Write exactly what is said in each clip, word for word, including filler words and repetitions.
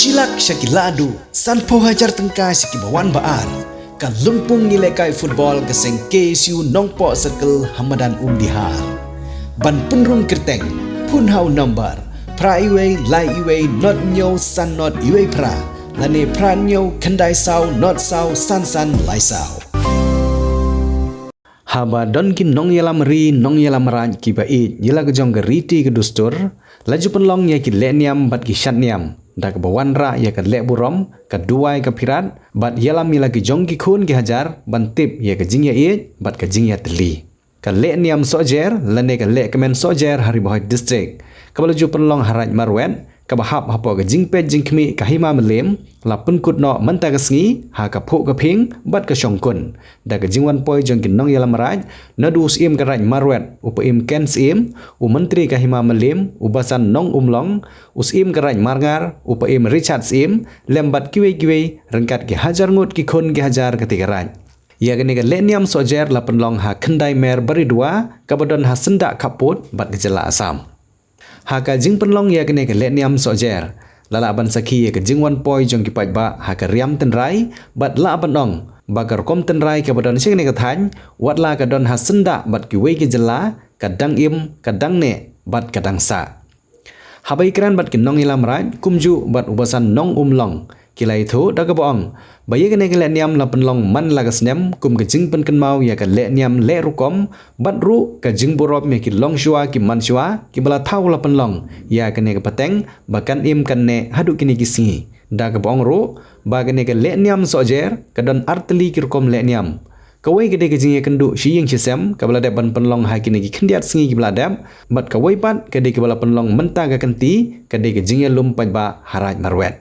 Shi lak sha ki ladu, sanphew hajar tyngka sha ki ba wan ba ar. Ka lympung ngi lehkai football ka seng K S U Nongpoh Circle ha madan Umdihar. Ban pynrung kyrteng, phone ha u number phra wei lai wei not hynñiew san not wei phra, lane phra hynñiew khyndai saw not saw san san lai saw. Haba don ki nongïalam ri nongïalam raid kiba ïeit ïa la ka jong ka riti ka dustur, la ju pynlong ïa ki lehniam bad ki shadniam da kaba wanrah ïa ka leh burom, ka duwai ka phirat, bad ïalam ïa la ki jong ki khun ki hajar ban tip ïa ka jingïaieit bad ka jingïatylli. Ka lehniam sohjer lane ka lehkmen sohjer ha Ri Bhoi District, kaba la ju pynlong ha Raid Marwet, kaba hap hapoh ka jingpeit jingkhmih ka Hima Mylliem, la pynkut noh mynta ka sngi ha ka phuh ka phieng bad ka shongkun da ka jingwan poi jong ki nongïalam raid, naduh u Syiem ka Raid Marwet, u Paiem Ken Syiem, u Myntri ka Hima Mylliem, u Basan Nongumlong, u Syiem ka Raid Marngar, u Paiem Richard Syiem, lem bad kiwei kiwei, ryngkat ki hajar ngut ki khun ki hajar katei ka raid. Ïa kane ka lehniam sohjer la pynlong ha Khyndai Mer Baridua, kaba don ha Syndah Khappud bad ka jylla Assam. Ha ka jingpynlong ïa kane ka lehniam sohjer, la lah ban sakhi ïa ka jingwan poi jong ki paidbah ha ka riam tynrai, bad lah ban ong ba ka rukom tynrai kaba don sha kane ka thaiñ, wat la ka don ha Syndah bad kiwei ki jylla, ka dang im, ka dang neh bad ka dang sah. Haba ïakren bad ki nongïalam raid, kumjuh bad u Basan Nongumlong, ki la ïathuh da kaba ong ba ïa kane ka lehniam la pynlong man la ka snem kum ka jingpynkynmaw ïa ka lehniam leh rukom, bad ruh ka jingburom ïa ki longshuwa ki manshuwa kiba la thaw la pynlong ïa kane ka pateng ba kan im kan neh haduh kine ki sngi. Da kaba ong ruh ba kane ka lehniam sohjer ka don artylli ki rukom lehniam. Kawei ka dei ka jingïakynduh shi ïing shi sem kaba la dep ban pynlong ha kine ki khyndiat sngi kiba la dep, bad kawei pat ka dei kaba la pynlong mynta ka kynti, ka dei ka jingïalum paidbah ha Raid Marwet.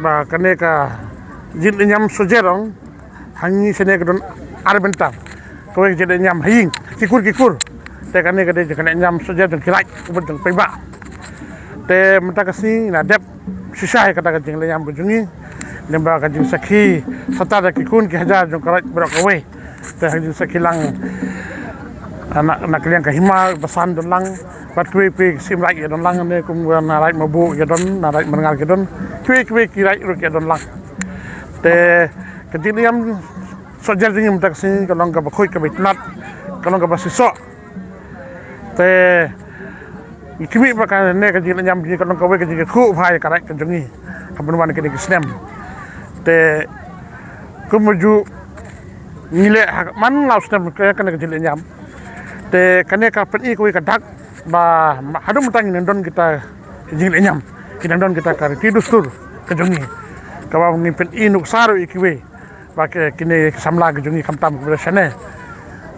Ba kane ka jingïalehñiam sohjer ong, ha ngi shane ka don ar bynta. Kawei ka jingïalehñiam ha ïing, ki kur ki kur. Te kane ka dei ka jingïalehñiam sohjer jong ki raid, u bad jong paidbah. Te mynta ka sngi ngi la dep shisha ïa kata ka jingïalehñiam ka jong ngi. Lyngba ka jingsakhi sata da ki khun ki hajar jong ka raid baroh kawei. Te ha ka jingsakhi lang, ah, na, na ka liang ka hima basan don lang, bad kiwei kiwei ki syiem raid ki don lang ne, kum na raid Mabu ki don, na raid Mrngar ki don, kiwei kiwei ki raid ruh ki don lang. Te ka jingïalehñiam sohjer jong ngi mynta ka sngi ka long kaba khuid, kaba itynnad, ka long kaba shisha. Te ngi khmih ba kane ka jingïalehñiam jong ngi ka long kawei ka jingkyrkhu bha ïa ka raid ka jong ngi ha ban wan kine ki snem. Te kumjuh ngi leh ha man la u snem ka, kane ka jingïalehñiam. Te kane ka pyni kawei ka dak ba haduh mynta ngin nang don kita ka jingïalehñiam, ngin nang don kita ka riti dustur ka jong ngi, kaba ngin pyni nuksa ruh ïa kiwei ba ki, kine ki samla ki jong ngi khamtam kiba shane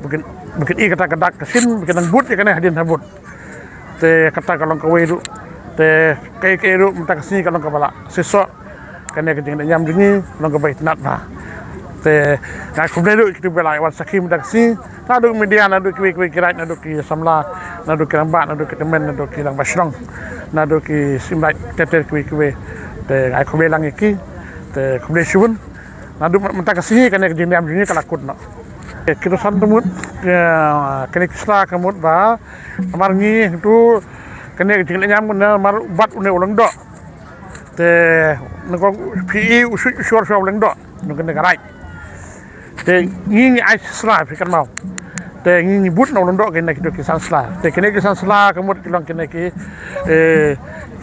ba kin, ba kin i kata ka dak ka shin, ba kin nang bud ïa kane hadien habud. Te kata ka long kawei ruh. Te kaei kaei ruh mynta ka sngi ka long kaba la shisha. Kane ka jingïalehñiam jong ngi ka long kaba itynnad bha. Te nga khublei ruh ïa kito kiba la wan sakhi mynta ka sngi, naduh media, naduh kiwei kiwei ki raid, naduh ki samla, naduh ki rangbah, naduh ki tymmen, naduh ki rangbah shnong, naduh ki syiem raid ter ter kiwei kiwei. Te nga khublei lang ïa ki. Te khublei shibun. Naduh mynta ka sngi kane ka jingïalehñiam jong ngi ka la kut noh. Ki don san te mut, eh, kane ki sla ka mut ba namar ngi tu kane ka jingïalehñiam namar u bat une u lyngdoh. Te nangkong phi i u shuh u shor shuh u lyngdoh nang kane ka raid. Te ngi ngi ai sla phi kynmaw. Te ngi ngi bud na u lyngdoh kine ki, ki san sla. Te kine ki san sla ka mut ki long kine ki, eh,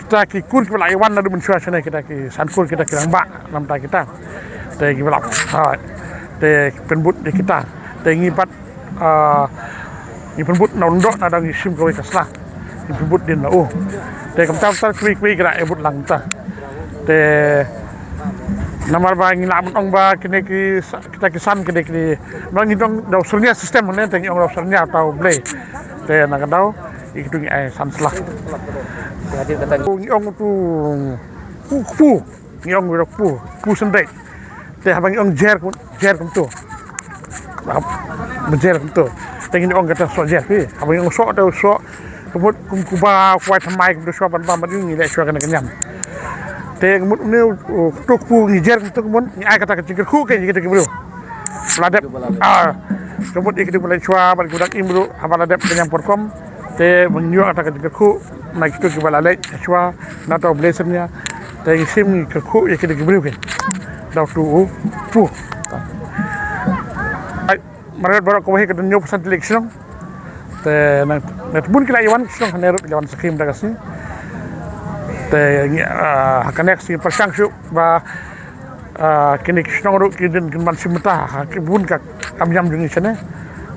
kita ki kur kiba la ïa wan naduh mynshuwa shane, kita ki san kur, kita ki rangbah namar kita. Te kiba la, ha, te pynbud ïa kita. Te ngi pat, ah, ngi pynbud na u lyngdoh, na dang ngi shim kawei ka sla ngi pynbud dien na u. Te kumta kumta kiwei kiwei ki la ïa bud lang kumta. Te namar ba ngi lah ban ong ba kine ki sa-, kita ki san kine ki, namar ngi dang da u syrnia system ne, te ngi ong da u syrnia uta u blei. Te na ka daw ïa kitu ngi ai san sla. Ngi ong utu u kpu. Ngi ong u kpu, kpu syndei. Te haba ngi ong jer kum, jer kumtu. Ba jer kumtu. Te ngi ong kata soh jer phi. Haba ngi ong soh te soh. Ka mut kum kuba kwai thymmai kumtu shuwa ban bam ban ïoh ngi leh shuwa kane ka niam. Te ka mut une u, u, utu u kpu ngi jer kumtu ka mut ngi ai kata ka jingkyrkhu kein ïa kita ki briew ba la dep. Ah, ka mut ïa kita kiba la leit shuwa bad kiba dang im ruh haba la dep ka niam ka rukom. Te ba ngin ïoh kata ka jingkyrkhu na kito kiba la leit shuwa na uta u blei syrnia. Te ngi shim ngi kyrkhu ïa kito ki briew kein da utu u kpu. Ai, marwet baroh kawei ka don hynñiew percent tylli ki shnong. Te na, na bun ki la ïa wan ki shnong hangne ruh ki la wan sakhi mynta ka sngi. Te ngi, ah, ha kane ka sngi pyrshang shuh ba Ah, kine ki shnong ruh ki dei kin ban shim bynta ha ki bun ka kam ñiam jong ngi shane.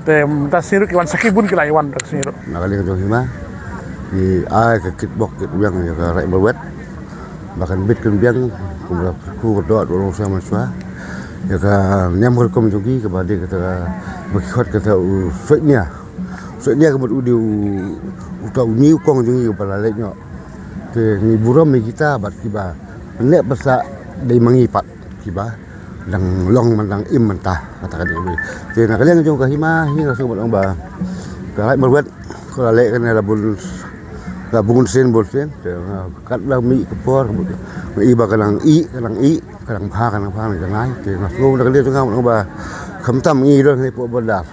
Te mynta sngi ruh ki wan sakhi bun ki la ïa wan mynta sngi ruh. Na ka liang jong hima, ngi ai ka kit bok kit biang ïa ka raid marwet ba kan bit kan biang kum ka kyrkhu ka doh, doh long shuwa man shuwa ïa ka niam ka rukom jong ki kaba dei kata ka, ba ki khot kata u Soitnia. Soitnia ka mut u dei u, uta u ñiewkong jong ngi kaba la leit noh. Te ngi burom ïa kita bad kiba neh pyrshah dei ma ngi pat kiba dang long man dang im mynta kata ka dei. Te na ka liang jong ka hima hi nga sngewbha ban ong ba ka raid marwet ka la leh kane la bun, la bun sien bun sien. Te nga kat la mih ka por nga i ba ka nang ih, ka nang ih, ka nang bha, ka nang bha, ka nang janai. Te nga sngewbha na ka liang jong nga ban ong ba khamtam ngi don ha Ipoh Border.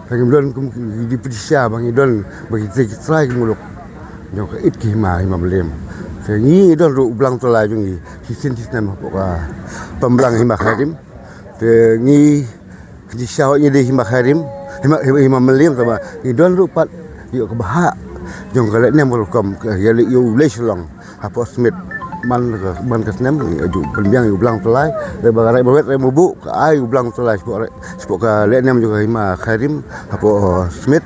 Ba ngi don kum ki, ki dei pynshai ba ngi don ba ki trai, ki trai ki muluk jong ka ïit ka hima, hima Mylliem. Te ngi don ruh u Blang Tolai jong ngi shisien shisnem hapoh ka Pamblang hima Khyrim. Te ngi ki shisha ngi dei hima Khyrim, hima, hima, hima Mylliem, te ba ngi don ruh pat ïa ka bhah jong ka lehniam ka rukom ka ïa leh ïa u Blei Shalong. Hapoh Smit man ka, man ka snem ngi aju pynbiang ïa u Blang Tolai. Leh ba ka raid marwet raid mabuh ka ai u Blang Tolai shapoh, shapoh ka lehniam jong ka hima Khyrim hapoh, uh, Smit.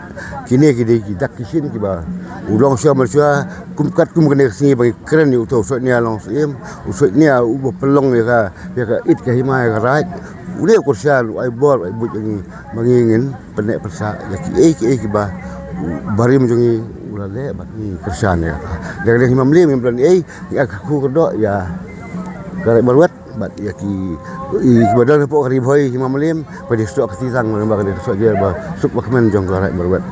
Kine ki dei ki dak ki shin kiba u long shuwa man shuwa kum katkum kane ka sngi ba ngi kren ïa uta u Soitnia Longsyiem, u Soitnia uba pynlong ïa ka, ïa ka ïit ka hima ïa ka raid. U dei u kyrshan, u ai bor, u ai buit ïa ngi ba ngi ngin pynneh pyrshah ïa kiei kiei kiba u barim jong ngi u la leh bad ngi kyrshan ïa kata. Dei ka dei hima Mylliem ngim don ei, ngi ai ka kyrkhu ka doh ïa ka Raid Marwet bad ïa ki, i ba don hapoh ka Ri Bhoi Hima Mylliem, ba dei stok ka Sisang, ba dei stok jong ka Raid Marwet.